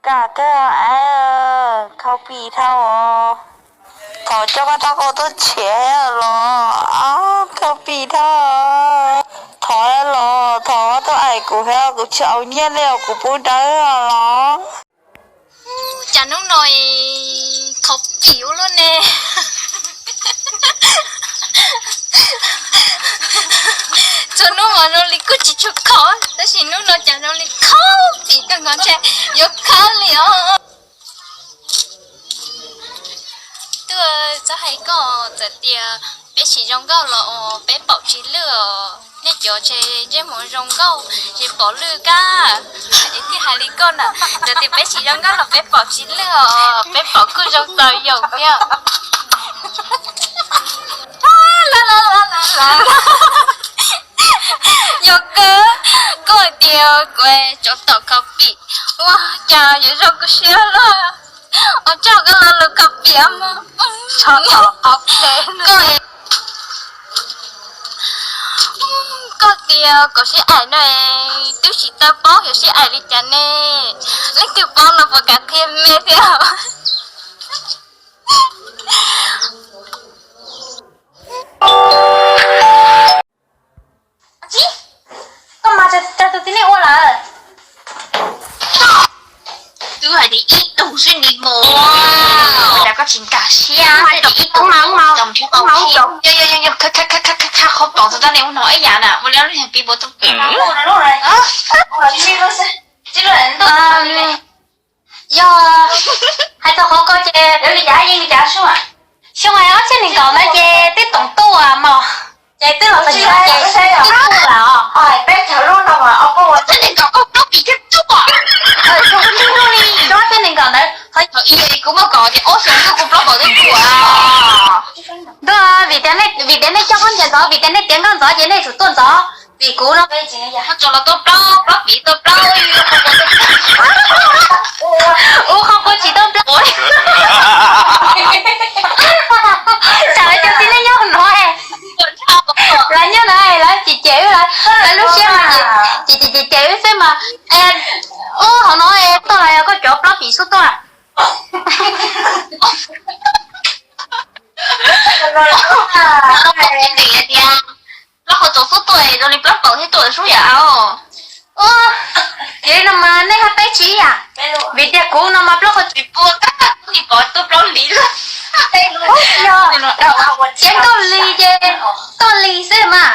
Cas kawg, coffee dhau os. Thov coj koj tab qau tuaj tshiav los, coffee dhau. Thov los, thov tuaj aim kuv thiab, kuv tsis au nyiaj li os, kuv pub dawb los. Cas hnub no coffee ua luaj ne. Txhua hnub mas zoo li kuj tsis tshua khov, tab sis hnub no cas zoo li coffee kawg nkaus ntshe yuav khov li os. Tuaj txhob hais koj txawm tias peb tsis zoo nkauj los peb paum tsis lwj os. Nej cov tsev ntsej muag zoo nkauj ces paum lwj kab. Es thiaj hais li koj na, txawm tias peb tsis zoo nkauj los peb paum tsis lwj os, peb paum kuj zoo txaus yaum thiab. Yog kawg, koj hais tias kuv tsov tom coffee, ua cas yuav zoo kuv siab luaj. Ua tsaug koj lo lus coffee mog. Koj tias kom sib aim no, twb tsis tau paub yuav sib aim li cas ne. Leej twg paub no puas kam qhia me thiab? Koj mas tso tus txiv neej ua lawm. Twb hais tias ib tug xwb ni mos, cas koj tsis nkag siab, ib tug, qhov tom txog tab ne ua no ib yam na, ua li lub niag piv npua tub. Yog hais txog qhov ko ces xyoo ob txhiab nees nkaum ntawd ces twb toom tuaj mog, ces twb los txog nim no ces twb tuaj lawm os. Ob txhiab nees nkaum koj plaub pim thiab tuaj. Xyoo ob txhiab nees nkaum ntawd, kuv muaj kaum ob xyoos xwb kuv plaub kaum twb tuaj. Ntuj, vim tias nej coj khaub ncaws ntxov, vim tias nej tiav nkauj ntxov ces nej tsum tuaj ntxov. Vim kuv no, tso los tuaj plaub, plaub pim tuaj plaub. Ua qhov kuv tsis tuaj plaub. Tsam lawv cov txiv neej nyob no es, lawv nyob no es lawv cem cem wb, lawv lub siab mas cem cem cem wb xwb mas. Ub, hauv no es tuaj los yog koj cov plaub pim xub tuaj. Plaub qhov txoos xub tuaj zoo li plaub paum thiab tuaj sub yam au. Ua, yog li no mas nej hab peb tsis ib yam, vim tias kuv no mas plaub qhov txoos pua kab, kuv nim pom tuaj plaub hlis lawm. Tiav nkauj li ces tuaj li xwb mas.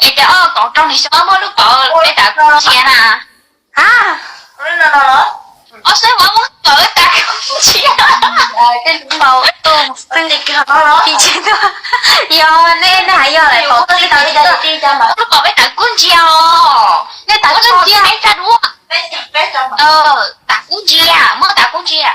Es tias ob kaum rau hli xyoo muaj lub paum peb tas kuj ntsia na. Ha, ob xeeb mas muaj lub paum peb tas kuj ntsia. Paum tuaj, yog nej, nej hais yog lawm paum tuaj li tau li tau. Lub paum peb tas kuj ntsia os. Nej tas kuj ntsia. Tas kuj ntsia, muaj tas kuj ntsia.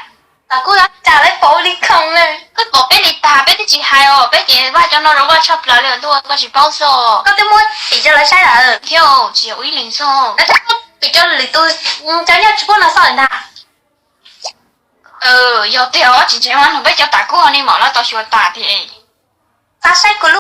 Tas kuj tsam lawv paum li khoom na. Koj pom peb li tag peb twb tsis hais os, peb ces vaj cov no zoo vaj tshaj plaws li ntuj, koj tsis paub xwb. Koj twb muab pim rau lawv saib lawm thiab, tsis yog ua ib leeg xwb. Lawv twb muab pim rau lwm tus cov nyob Tsis Pub no xwb ntag. Yog tiag os, tsis ntseeg mas nug peb cov tas kub ho nej mam li tau xyuas tas tiag. Xav saib kuv lub